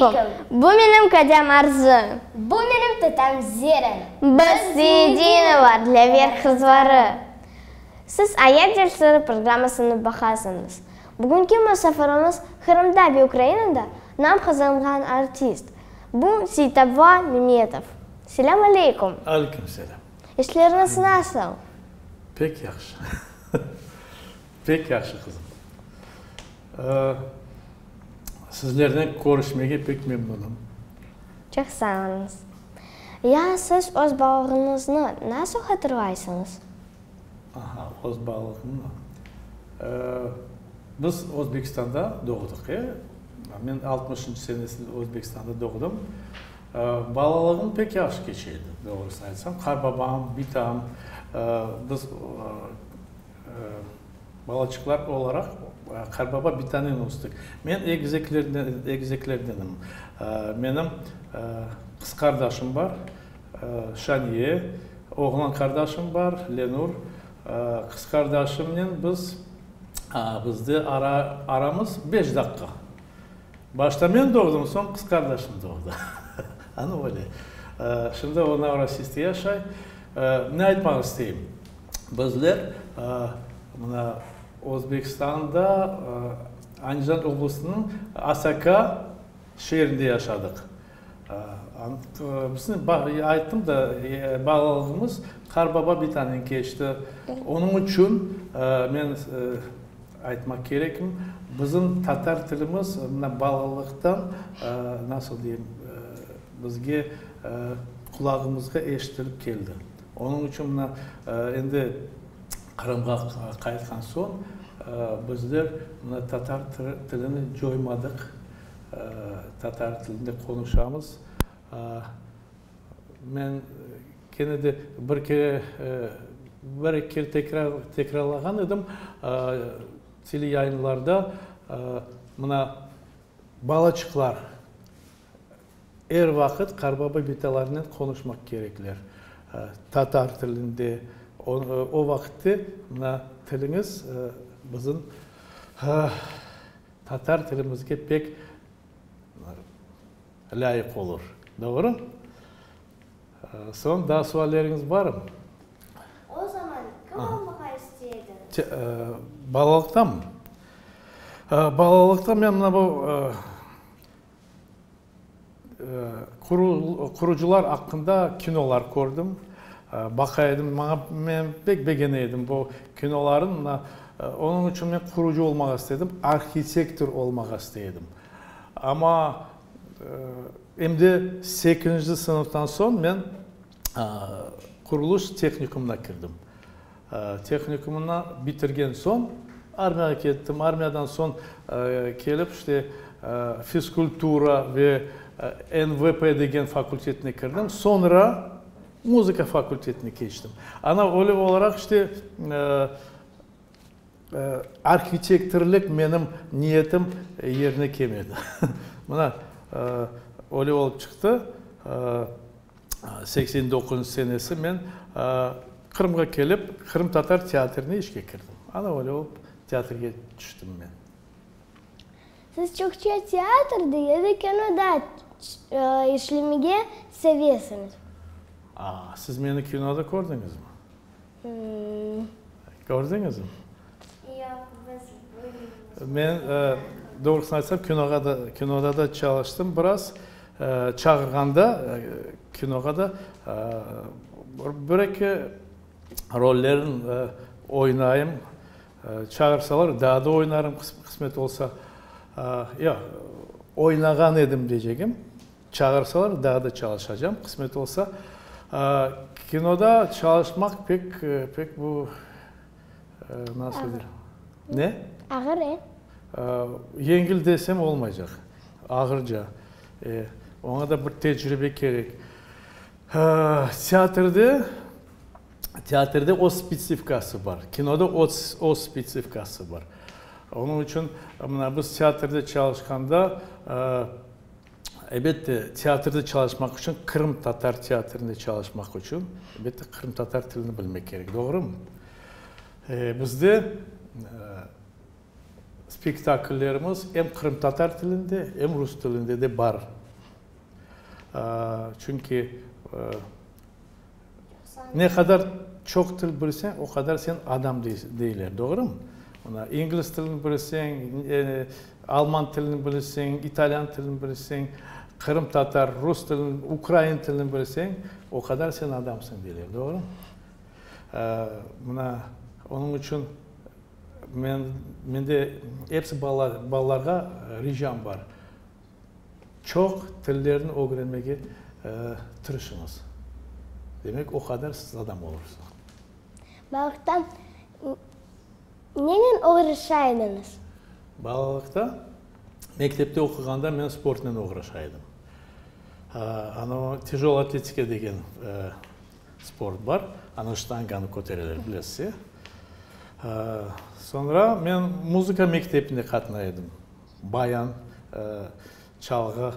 aleykum! Bu menim kadâm Arzı. Bu menim tatam Zera. Biz Ziyedinovalar, Lâver qızları. Siz Ayat dersleri programmasını baqasıñız. Bugünki musafirimiz Qırımda ve Ukrainada nam qazanğan artist. Bu Seytabla Memetov. Selâm aleykum! Aleyküm selâm! İşleriñiz nasıl? Pek yahşı. Pek yahşı, qızım. Sizlernen körüşmege pek memnunım. Çoq sağ oluñız. Ya siz öz balalığıñıznı nasıl hatırlaysıñız? Aha, öz balalığımnı. Biz Özbekistanda doğdıq, e? Men altmışıncı senesinde Özbekistanda doğdım. Balalığım pek yahşı keçe edi, doğrusını aytsam. Qarbabam, bitam, biz Balaçıqlar olaraq qarbaba bitanen östik. Men egizeklerdenim. Menim qız qardaşım bar, Şaniye, oğlan qardaşım bar, Lenur. Qız qardaşımnen biz, bizde aramız beş daqqa. Başta men doğdım, soñ qız qardaşım doğdı. Ana öyle. Şimdi o Novorossiyskte yaşay. Ne aytmaq isteyim? Bizler mına Özbekistanda Andijan oblastınıñ Asaka şeerinde yaşadıq. Bizim, ayttım da, balalığımız qarbaba bitanen keçti. Onıñ içün men aytmaq kerekim, bizim tatar tilimiz mına balalıqtan, nasıl deyim, bizge qulağımızğa eşitilip keldi. Onıñ içün mına endi Qırımğa qaytqan soñ bizler mına tatar tilini coymadıq, tatar tilinde qonuşamız. Men kene de bir kere, bir eki kere tekrar tekrarlağan edim teleyayınlarda, mına balaçıqlar Er vaqıt qarbaba-bitalarnen qonuşmaq kerekler, tatar tilinde. O vaqıtte mına tiliñiz bizim tatar tilimizge pek lâyıq olur. Doğru? Soñ, daa sualleriñiz barmı? O zaman kim olmağa istey ediñiz? Balalıqtamı? Balalıqta men mına bu Qurucılar aqqında kinolar kördim, baqa edim, maña, men pek begene edim bu kinoların, mına, onıñ içün men qurucı olmağa istedim, arhitektor olmağa istey edim. Amma em de sekizinci sınıftan soñ men qurulış tehnikumına kirdim. Tehnikumını bitirgen soñ armiyağa kettim. Armiyadan soñ kelip, işte, fizkultura ve NVP degen fakultetine kirdim. Soñra muzıka fakultetine keçtim. Ana, öyle olaraq, işte, arhitektorlıq menim niyetim yerine kelmedi. Mına, öyle olıp çıqtı. 89 senesi men Qırımğa kelip, qırımtatar teatrine işke kirdim. Ana öyle olıp teatrge tüştim men. Siz çoqça teatrde ya da kinoda işlemege sevesiñiz? A, siz meni kinoda kördiñizmi? Kördiñizmi? Yoq, biz bilmeymiz. Men, doğrusını aytsam, kinoğa da, kinoda da çalıştım biraz. Çağırğanda kinoğa da bir-eki rollerin oynayım. Çağırsalar, daa da oynarım, qısmet olsa. Yoq, oynağan edim deycegim. Çağırsalar, daa da çalışacam, qısmet olsa. Kinoda çalışmaq pek, pek bu, nasıldır? Ne? Ağır, e? Yengil desem olmaycaq, ağırca. Oña da bir tecribe kerek. Teatrde, teatrde öz spetsifikası bar, kinoda öz, öz spetsifikası bar. Onıñ içün mına biz teatrde çalışqanda, Elbette, teatrde çalışmaq içün, qırımtatar teatrinde çalışmaq içün, elbette, qırımtatar tilini bilmek kerek, doğrumı? Bizde spektakllerimiz em qırımtatar tilinde, em rus tilinde de bar. Çünki ne qadar çoq til bilseñ, o qadar sen adam deyler, doğrumı? Mına, ingliz tilini bilseñ, alman tilini bilseñ, italyan tilini bilseñ, qırımtatar, rus tilini, ukrain tilini bilseñ, o qadar sen adamsıñ deyler, doğrumı? Mına, onıñ içün men, mende episi balalarğa ricam bar. Çoq tillerni ögrenmege tırışıñız. Demek, o qadar siz adam olursıñız. Balalıqta nenen oğraşa ediñiz? Balalıqta, mektepte oquğanda men sportnen oğraşa edim. Anavı tejol atletika degen sport bar, ana ştanganı kötereler, bilesiz, e? Soñra men muzıka mektebine qatnay edim. Bayan, çalğı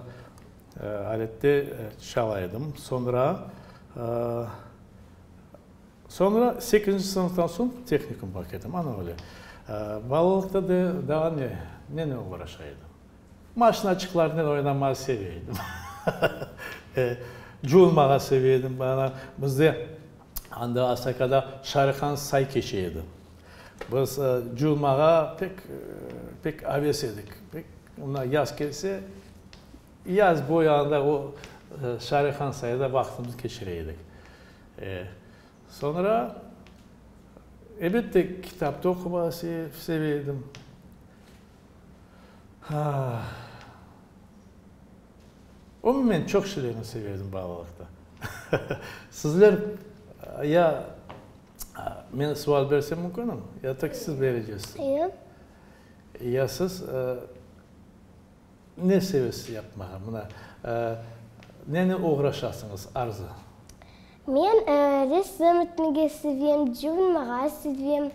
alette çala edim. Soñra, soñra sekizinci sınıftan soñ tehnikumğa kettim. Ana öyle. Balalıqta da daa ne, nenen oğraşa edim? Maşinaçıqlarnen oynamağa seve edim. Cuvunmağa seve edim. Ana, bizde anda Asakada Şarıhan say keçe edi. Biz cuvunmağa pek, pek aves edik. Pek, mına yaz kelse, yaz boyu anda o Şarıhan sayda vaqtımıznı keçire edik. Soñra, elbette, kitap da oqumağa seve edim. Umumen çoq şeylerni seve edim balalıqta. Sizler ya men sual bersem mümkünmi? Ya tek siz berecesiz? Ya. Ya siz ne sevesiz yapmağa? Mına, nenen oğraşasıñız, Arzı? Men resim etmege sevem, cuvunmağa sevem.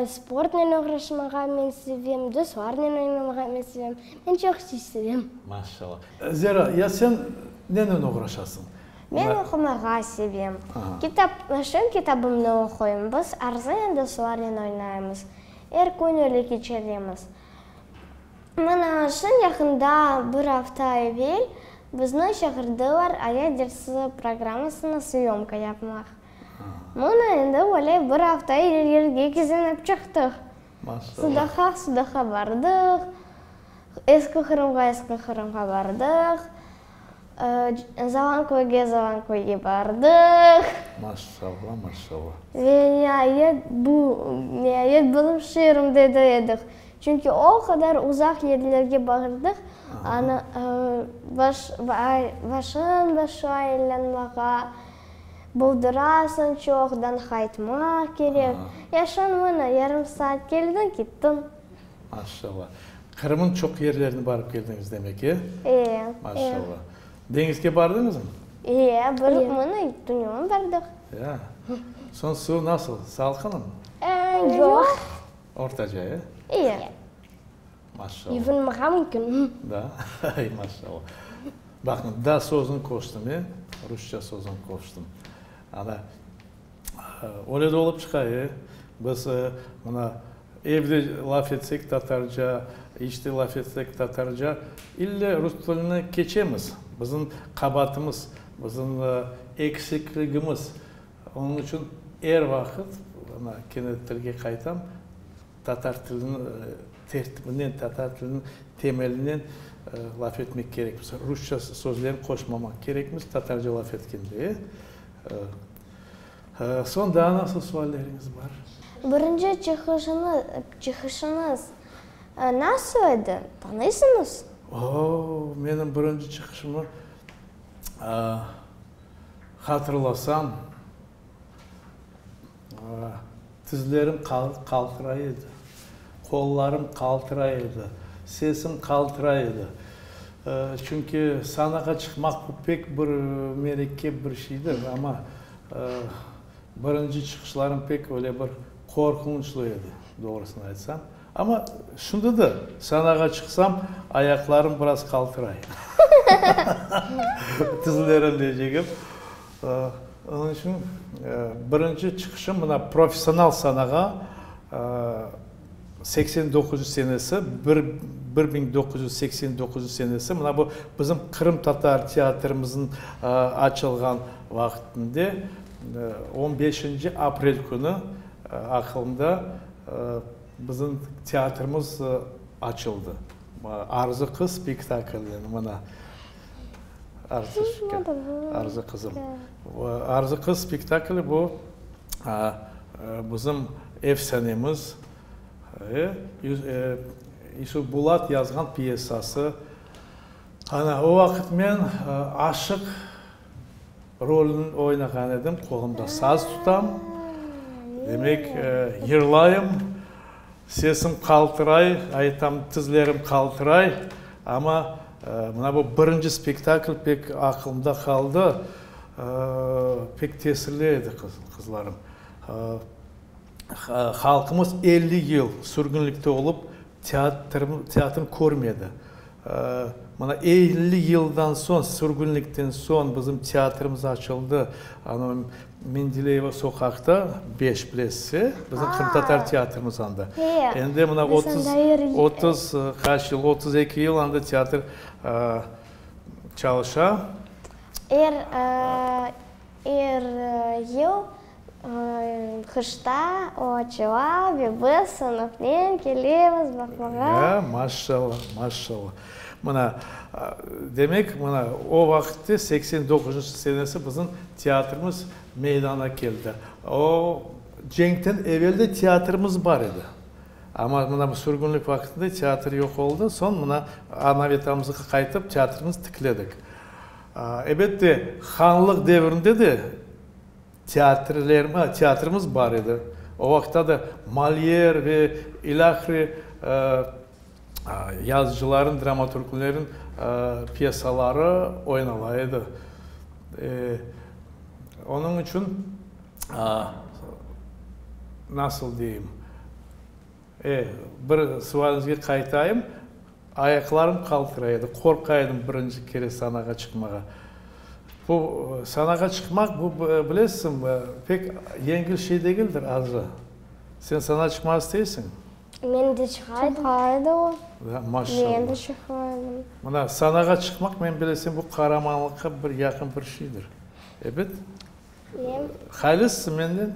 Sportnen oğraşmağa men sevem, dostlarnen oynamağa men sevem. Men çoq şey sevem. Maşallah. Zera, ya sen nenen oğraşasıñ? Men oqumağa sevem. Kitap, şeñ kitabımnı oquyım. Biz Arzınen dostlarnen oynaymız. Er kün öyle keçiremiz. Mına, şeñ yaqında, bir afta evel, bizni çağırdılar Ayat dersi programmasına syomka yapmaq. Mına endi öyle bir afta er yerge kezinip çıqtıq. Sudaqqa Sudaqqa bardıq, Eski Qırımğa Eski Qırımğa bardıq, Zalanköyge Zalanköyge bardıq. Maşallah, maşallah. Ve niayet bu, niayet bizim şeerimde de edik. Çünki o qadar uzaq yerlerge bardıq, anı baş, başın başa aylanmağa. Boldurasıñ çoqdan qaytmaq kerek. Yaşañ mına, yarım saat keldiñ, kettiñ. Maşallah. Qırım'ın çoq yerlerine barıp keldiñiz demek, e? E. Maşallah. Deñizge bardıñızmı? E, bir, mına, tünevin bardıq. Ya. Soñ suv nasıl, salqınmı? E, yoq. Ortaca, e? E. Maşallah. Yuvunmağa mümkün. Da? Ay, maşallah. Baqıñ, da sözüni qoştım, e, rusça sözüni qoştım. Ana, öyle de olıp çıqa, e, biz mına evde laf etsek tatarca, işte laf etsek tatarca, ille rus tiline keçemiz. Bizim qabaatımız, bizim eksikligimiz. Onıñ içün er vaqıt, mına kene tilge qaytam, Tatar tiliniñ tertibinen, tatar tiliniñ temelinen laf etmek kerekmiz. Rusça sözlerni qoşmamaq kerekmiz tatarca laf etkende. Soñ daa nasıl sualleriñiz bar? Birinci çıqışıñız, çıqışıñız nasıl edi, tanıysıñız? O, menim birinci çıqışımnı hatırlasam, Tizlerim qaltıray edi, qollarım qaltıray edi, sesim qaltıray edi. Çünki sanağa çıqmaq bu pek bir merekkep bir şeydir, amma birinci çıqışlarım pek öyle bir qorqunçlı edi, doğrusını aytsam. Amma şimdi de sanağa çıqsam, ayaqlarım biraz qaltıray. Tizlerim deycegim. Onıñ içün birinci çıqışım mına professional sanağa. 89 senesi, bir 1989 senesi, mına bu bizim qırımtatar teatrimizniñ açılğan vaqtında, on beşinci aprel künü aqılımda bizim teatrimiz açıldı. Arzı qız spektaklinen, mına, Arzı, Arzı qızım. Arzı qız spektakli bu bizim efsanemiz, Yusuf Bulat yazğan pyesası. Ana, o vaqıt men aşıq rolüni oynağan edim, qolumda saz tutam, demek, yırlayım, sesim qaltıray, aytam, tizlerim qaltıray, amma mına bu birinci spektakl pek aqılımda qaldı, pek tesirli edi, qızlarım. Halqımız 50 yıl sürgünlikte olıp, teatrnı körmedi. Mına 50 yıldan soñ, sürgünlikten soñ bizim teatrimiz açıldı. Anavı Mendeleyeva soqaqta, 5, bilesiz, e? Bizim qırımtatar teatrimiz anda. Endi mına 30, 30 qaç yıl, 32 yıl anda teatr çalışa. Er, er yıl Qışta o açıla ve biz sınıfnen kelemiz baqmağa. Ya, maşallah, maşallah. Mına, demek, mına, o vaqıtte, 89-ncı senesi bizim teatrimiz meydana keldi. O, cenkten evel de teatrimiz bar edi. Amma mına bu sürgünlik vaqtında teatr yoq oldı. Soñ mına ana Vetanımızğa qaytıp teatrimizni tikledik. Ebet de, hanlıq devrinde de Teatrlerimiz, teatrimiz bar edi. O vaqıtta da Molyer ve ilâhre yazıcıların, dramaturglerin pyesaları oynala edi. Onıñ içün, nasıl deyim, E, bir sualiñizge qaytayım. Ayaqlarım qaltıray edi, qorqa edim birinci kere sanağa çıqmağa. Bu, sanağa çıqmaq, bu, bilesiñmi, pek yengil şey degildir, Arzı. Sen sanağa çıqmağa isteysiñ? Men de çıqa edim. Çıqa edi o. Maşallah. Men de çıqa edim. Mına, sanağa çıqmaq, men bilesem, bu qaramanlıqqa bir yaqın bir şeydir. Ebet? E. Hayırlısısıñ menden.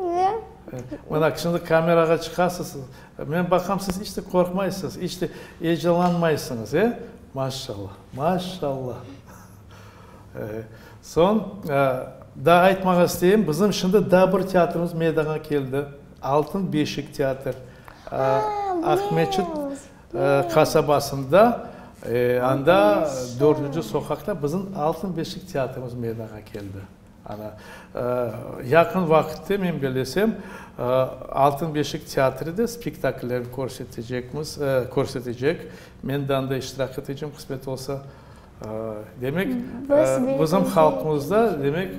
Ne? Mına, şimdi kamerağa çıqasız, men baqam, siz iç de qorqmaysız, iç de eyecanlanmaysıñız, e? Maşallah, maşallah! Soñ, daa aytmağa isteyim, bizim şimdi daa bir teatrımız meydanğa keldi, Altın beşik teatr, Aqmeçit qasabasında, anda dördünci soqaqta bizim Altın beşik teatrımız meydanğa keldi. Ana, yaqın vaqıtte, men bellesem, Altın beşik teatri de spektakller körsetecekmiz, körsetecek. Men de anda iştirak etecem, qısmet olsa. Demek, bizim halqımızda, demek,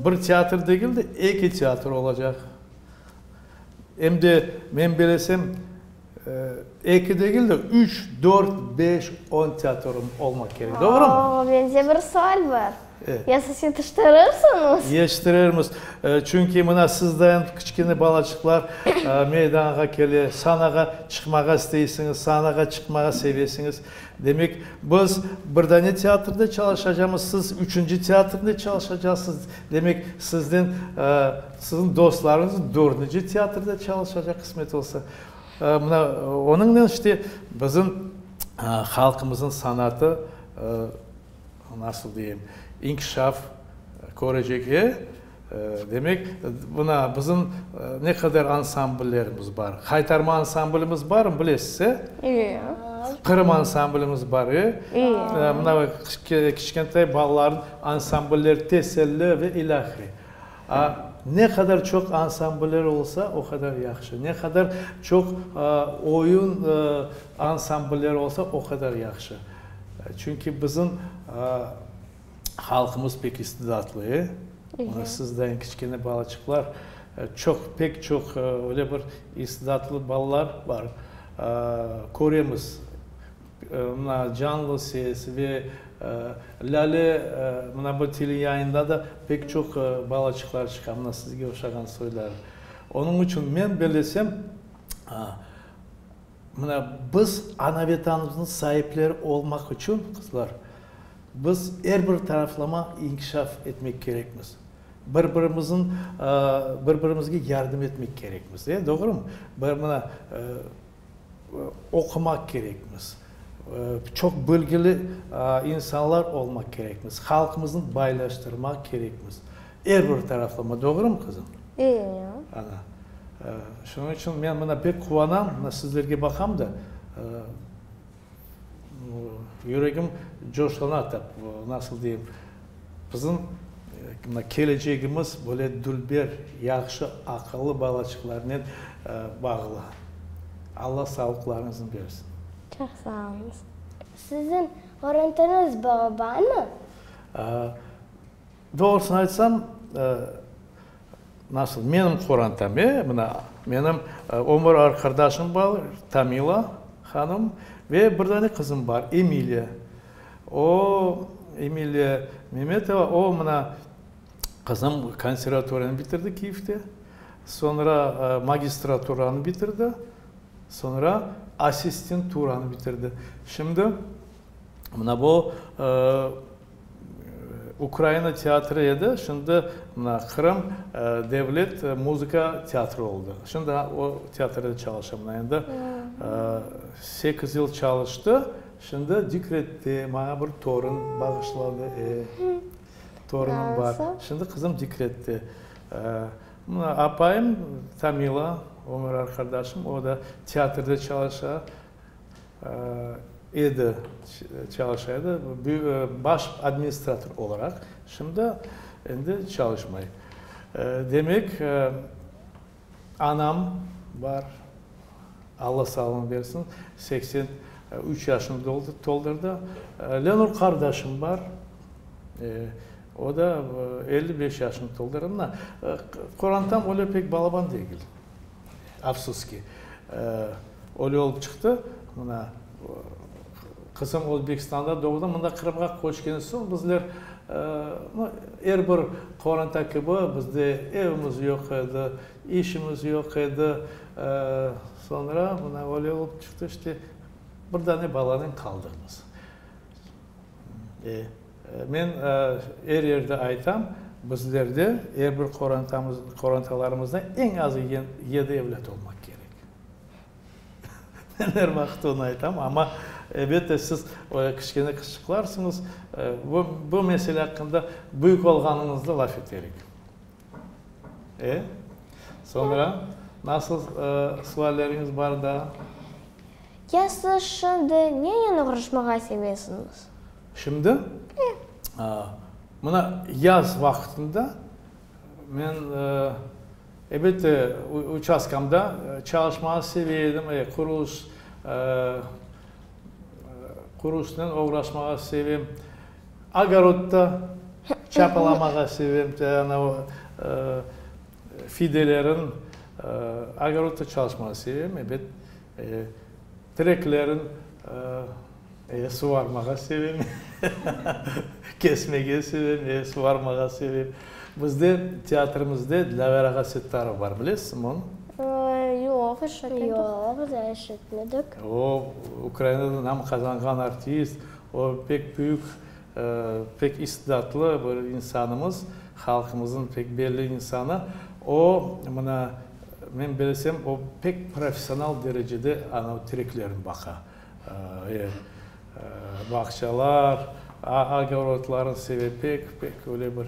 bir teatr degil de, eki teatr olacaq. Em de, men bellesem, eki degil de, üç, dört, beş, on teatr olmaq kerek. Doğrumı? O, mende bir sual bar. Ya siz yetiştirirsiñiz? Yetiştirirmiz. Çünki mına sizden kiçkene balaçıqlar meydanğa kele, sanağa çıqmağa isteysiñiz, sanağa çıqmağa sevesiñiz. Demek, biz bir dane teatrde çalışacamız, siz üçünci teatrde çalışacaqsız. Demek, sizden, siziñ dostlarıñız dördünci teatrde çalışacaq, qısmet olsa. Mına onıñnen işte bizim halqımıznıñ sanatı, nasıl deyim, inkişaf körecek. E, demek, mına bizim ne qadar ansambllerimiz bar. Haytarma ansamblimiz barmı, bilesiz, e? E. Qırım ansamblimiz bar, e? E. Mına kiçkentay balalarnıñ ansamblleri, Teselli ve ilâhre. A, ne qadar çoq ansambller olsa, o qadar yahşı. Ne qadar çoq oyun ansamblleri olsa, o qadar yahşı. Çünki bizim halqımız pek istidatlı, e? Mına sizden kiçkene balaçıqlar, çoq, pek çoq öyle bir istidatlı balalar bar. Köremiz, mına Canlı ses ve Lâle, mına bu teleyayında da pek çoq balaçıqlar çıqa, mına sizge oşağan soyları. Onıñ içün men bellesem. Mına biz Ana-Vetanımıznıñ saipleri olmaq içün, qızlar, biz er bir taraflama inkişaf etmek kerekmiz. Bir-birimizniñ, bir-birimizge yardım etmek kerekmiz, e, doğrumı? Bir mına oqumaq kerekmiz, çoq bilgili insanlar olmaq kerekmiz, halqımıznı baylaştırmaq kerekmiz. Er bir taraflama, doğrumı, qızım? E. Ana. Şunıñ içün men mına pek quvanam, mına sizlerge baqam da, yüregim coşlana tap, nasıl deyim, bizim mına kelecegimiz böyle dülber, yahşı, aqıllı balaçıqlarnen bağlı. Alla sağlıqlarıñıznı bersin. Çoq sağ oluñız. Siziñ qorantañız balabanmı? Doğrusını aytsam, nasıl, menim qorantam, e, mına, menim ömür arqadaşım bar, Tamila hanım, ve bir dane qızım bar, Emiliya. O, Emiliya Memetova, o, mına, qızım konservatoriyanı bitirdi Kiyevde, soñra magistraturanı bitirdi, soñra asistenturanı bitirdi. Şimdi, mına bu, Ukraina teatri edi, şimdi mına Qırım devlet muzıka teatri oldı. Şimdi o teatrde çalışa mına endi sekiz yıl çalıştı, şimdi dekrette, maña bir torun bağışladı, e, torunım bar. Şimdi qızım dekrette. Mına apayım Tamila, ömür arqadaşım, o da teatrde çalışa. Edi, çalışa edi, baş administrator olaraq, şimdi endi çalışmay. Demek, anam bar, Alla sağlığını bersin, 83 yaşını toldurdı. Lenur qardaşım bar, o da 55 yaşını toldurdı. Mına, qorantam öyle pek balaban degil. Afsus ki, öyle olıp çıqtı. Mına, qızım Özbekistanda doğdı, mında Qırımğa köçken soñ bizler, er bir qoranta kibi, bizde evimiz yoq edi, işimiz yoq edi. Soñra, mına, öyle olıp çıqtı, işte, bir dane balanen qaldıq biz. Men er yerde aytam, bizlerde, er bir qorantamız, qorantalarımızda eñ azı yedi evlât olmaq kerek. Men er vaqıt onı aytam, amma, elbette, siz kiçkene qızçıqlarsıñız, bu, bu mesele aqqında büyük olğanıñızda laf eterik. E? Soñra, nasıl sualleriñiz bar daa? Ya siz şimdi nenen oğraşmağa sevesiñiz? Şimdi? E. Mına yaz vaqtında men, elbette, uçastkamda çalışmağa seve edim, e, qurulış, qurulışnen oğraşmağa sevem. Ogorodda çapalamağa sevem, anavı fidelerin, ogorodda çalışmağa sevem, ebet, tereklerin suvarmağa sevem, kesmege sevem, suvarmağa sevem. Bizde teatrimizde Dilâver ağa Settarov bar, bilesizmi onı? Yoq, eşitmedik. Yoq, daa eşitmedik. O, Ukrainada nam qazanğan artist. O, pek büyük, pek istidatlı bir insanımız, halqımıznıñ pek belli insanı. O, mına, men bilsem, o, pek professional derecede anavı tereklerni baqa. E, bağçalar, ogorodlarnı seve pek, pek öyle bir,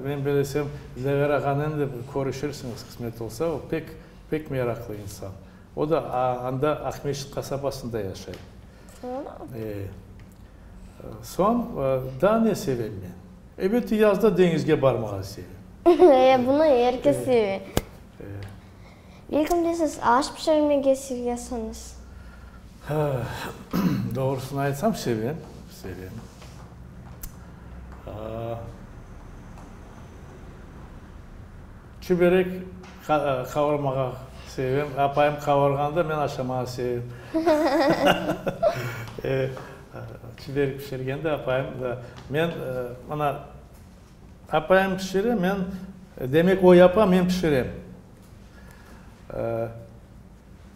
men bilsem, Dilâver ağanen de bir körüşirsiñiz, qısmet olsa, o pek, pek meraqlı insan. O da anda Aqmescit qasabasında yaşay. Soñ, daa ne sevem men? Elbette, yazda deñizge barmağa sevem. E, bunı er kes seve. Belki de siz aş pişirmege sevesiñiz? Doğrusını aytsam, sevem, sevem. Çiberek qavurmağa sevem. Apayım qavurğanda men aşamağa sevem. Çiberek pişirgende apayım da. Men mına apayım pişire, men demek o yapa, men pişirem.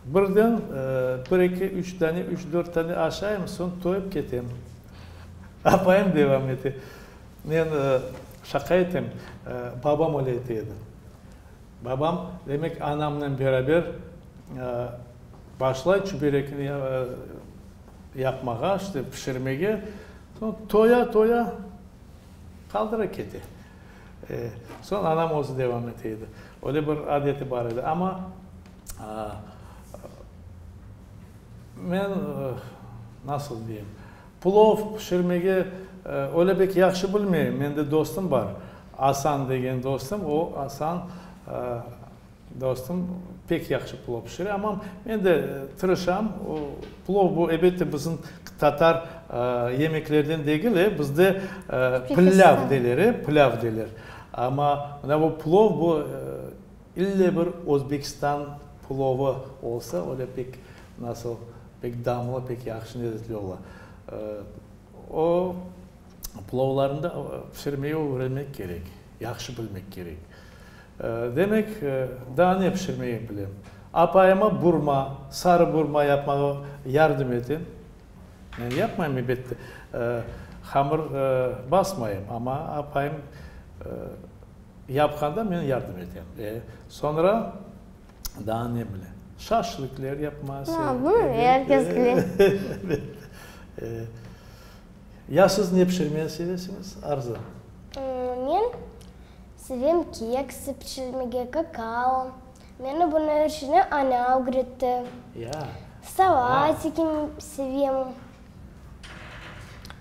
Birden bir, eki, üç dane, üç, dört tane aşayım, soñ toyıp ketem. Apayım devam ete. Men şaqa etem, babam öyle ete edi. Babam, demek, anamnen beraber başlay çüberekni yapmağa, işte, pişirmege, soñ toya-toya qaldıra kete. Soñ anam özü devam ete edi. Öyle bir adeti bar edi. Amma men, nasıl deyim, plov pişirmege öyle pek yahşı bilmeyim. Mende dostum bar, Asan degen dostum. O, Asan dostum pek yahşı plov pişire. Amma men de tırışam. Plov bu, elbette, bizim tatar yemeklerden degil, e, bizde plâv deyler, e, plâv deyler. Amma mına bu plov bu İlle bir Özbekistan plovı olsa, öyle pek, nasıl, pek damlı, pek yahşı lezetli ola. O plovlarnı da pişirmege ögrenmek kerek, yahşı bilmek kerek. Demek, daa ne pişirmege bilem? Apayıma burma, sarı burma yapmağa yardım etem. Men yapmayım, elbette, hamır basmayım, amma apayım Yapqanda men yardım etem. E, soñra daa ne bile? Şaşlıkler yapmağa sevem. Bunı er kes bile. Elbette. Ya siz ne pişirmege sevesiñiz, Arzı? Men sevem keks pişirmege, kakao. Meni bunı işini ana ögretti. Ya. Salatiki sevem.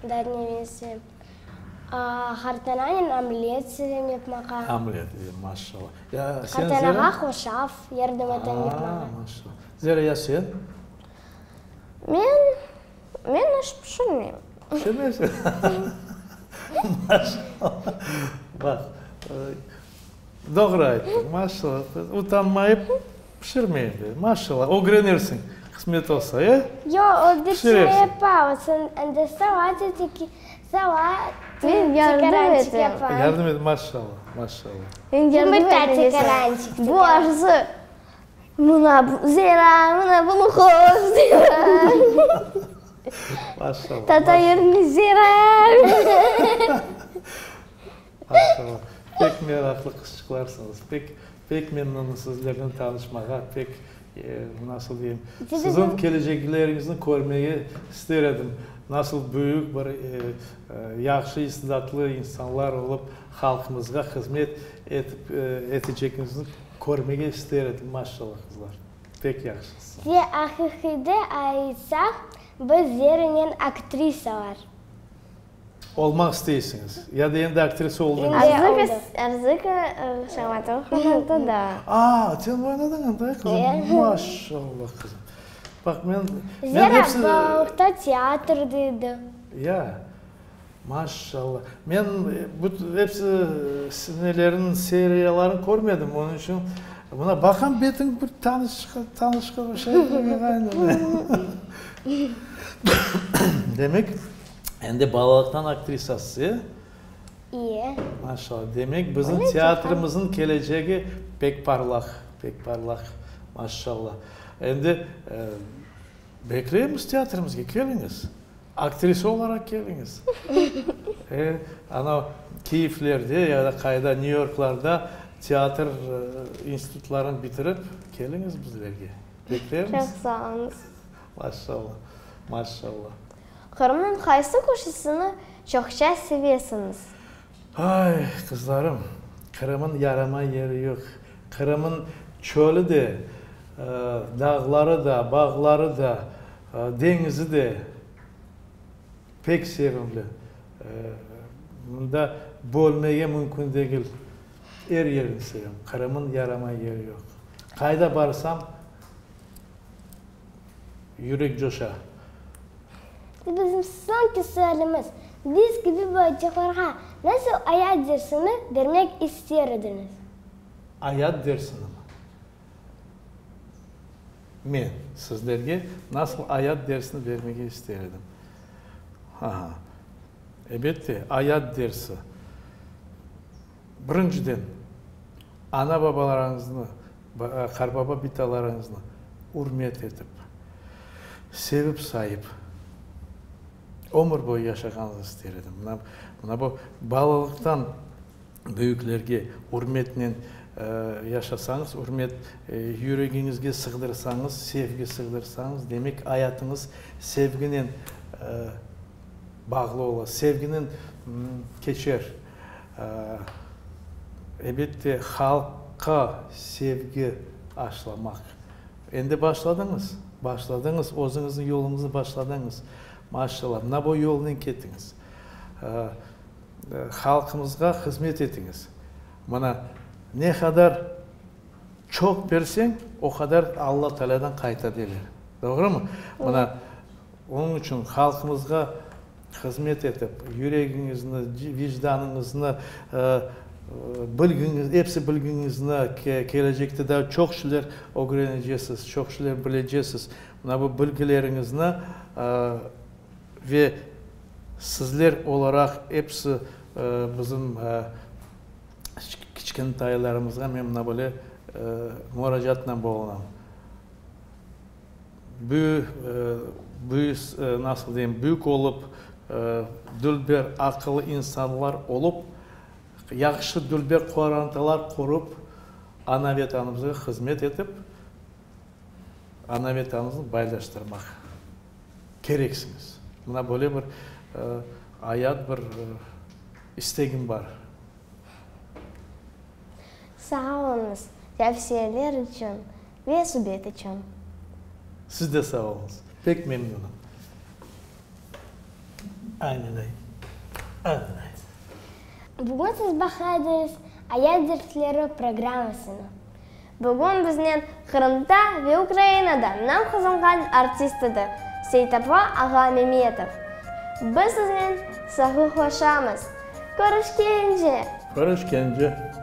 Daa ne sevem? Qartananen omlet sevem yapmağa. Omlet, maşallah. Ya sen, Zera? Qartanağa hoşaf yardım etem yapmağa. Maşallah. Zera, ya sen? Men, men aş pişirmeyim. Pişirmeysiñ? Maşallah. Baq, doğru ayttıñ, maşallah. Utanmayıp pişirmeyim dey. Maşallah, ögrenirsiñ, qısmet olsa, e? Yoq, o bir şey yapa, o endi salat eteki, salat Men yardım tekarançik etem. yapa. Yardım et, maşallah, maşallah. Men yardım Yımırta etem. tekarançik Bu Arzı, mına bu, Zera, mına bunı qoş, Zera. Maşallah. Tata yerine Zera. Maşallah, pek meraqlı qızçıqlarsıñız, pek, pek memnunım sizlernen tanışmağa, pek, nasıl deyim, siziñ kelecekleriñizni körmege ister edim, nasıl büyük bir, yahşı istidatlı insanlar olıp halqımızğa hızmet etip, etecegiñizni körmege ister edim, maşallah, qızlar, pek yahşısıñız. Ve aqiqiyde aytsaq, biz Zerinen aktrisalar. Olmaq isteysiñiz? Ya da endi aktrisa oldıñız? Arzı Şamata oynağanda da. A, sen oynadıñ anda, qızım? Maşallah, qızım. Baq, men, men Zera episi. balalıqta teatrda edi. Ya, maşallah. Men bu episi nelerniñ, seriyalarını körmedim, onıñ içün mına baqam, betiñ bir tanış, tanışqa oşay. Demek. Endi balalıqtan aktrisasız, e? İye. Maşallah. Demek, bizim teatrimizniñ kelecegi pek parlaq, pek parlaq. Maşallah. Endi bekleymiz teatrimizge, keliñiz. Aktrisa olaraq keliñiz. E, ana, Kiyevlerde ya da qayda, Nyu-Yorklarda teatr institutlarını bitirip, keliñiz bizlerge. Bekleymiz. Çoq sağ oluñız. Maşallah. Maşallah. Qırımnıñ qaysı köşesini çoqça sevesiñiz? Ay, qızlarım, Qırımın yaramay yeri yoq. Qırımın çöli de, dağları da, bağları da, deñizi de pek sevimli. Mında bölmege mümkün degil. Er yerini sevem. Qırımın yaramay yeri yoq. Qayda barsam, Yürek coşa. Bizim soñki sualimiz, biz kibi balaçıqlarğa nasıl ayat dersini bermek ister ediñiz? Ayat dersinimi? Men sizlerge nasıl ayat dersini bermege ister edim? Ha, elbette, ayat dersi. Birinciden, ana-babalarıñıznı, qartbaba-bitalarıñıznı. ürmet etip, sevip sayıp, ömür boyu yaşağanıñızı ister edim. Mına, mına bu balalıqtan büyüklerge ürmetnen yaşasañız, ürmet yüregiñizge sığdırsañız, sevgi sığdırsañız, demek ayatıñız sevginen bağlı ola, sevginen keçer. Elbette, halqqa sevgi aşlamaq. Endi başladıñız, başladıñız, özüñizniñ yoluñıznı başladıñız, maşallah, mına bu yolnen ketiñiz. Halqımızğa hızmet etiñiz. Mına, ne qadar çoq berseñ, o qadar Alla Taalâdan qayta deyler. Doğrumı? Mına, onıñ içün halqımızğa hızmet etip, yüregiñizni, vicdanıñıznı, bilgiñiz, episi bilgiñizni, kelecekte daa çoq şeyler ögrenecesiz, çoq şeyler bilecesiz. Mına bu bilgileriñizni ve sizler olaraq episi bizim kiçkentaylarımızğa men mına böyle muracaatnen bulunam. Büyü, nasıl deyim, büyük olıp, dülber, aqıllı insanlar olıp, yahşı dülber qorantalar qurıp, ana Vetanımızğa hızmet etip, ana Vetanımıznı baylaştırmaq kereksiñiz. Mına böyle bir ayat, bir istegim bar. Sağ oluñız, tevsiyeler içün ve subet içün. Siz de sağ oluñız. Pek memnünim. Aynenay. Aynenay. Bugün siz baqaydınız Ayat dersleri programmasını. Bugün biznen Qırımda ve Ukrainada nam qazanğan artist edi, Seytabla ağa Memetov. Biz siznen sağlıqlaşamız. Körüşkence! Körüşkence!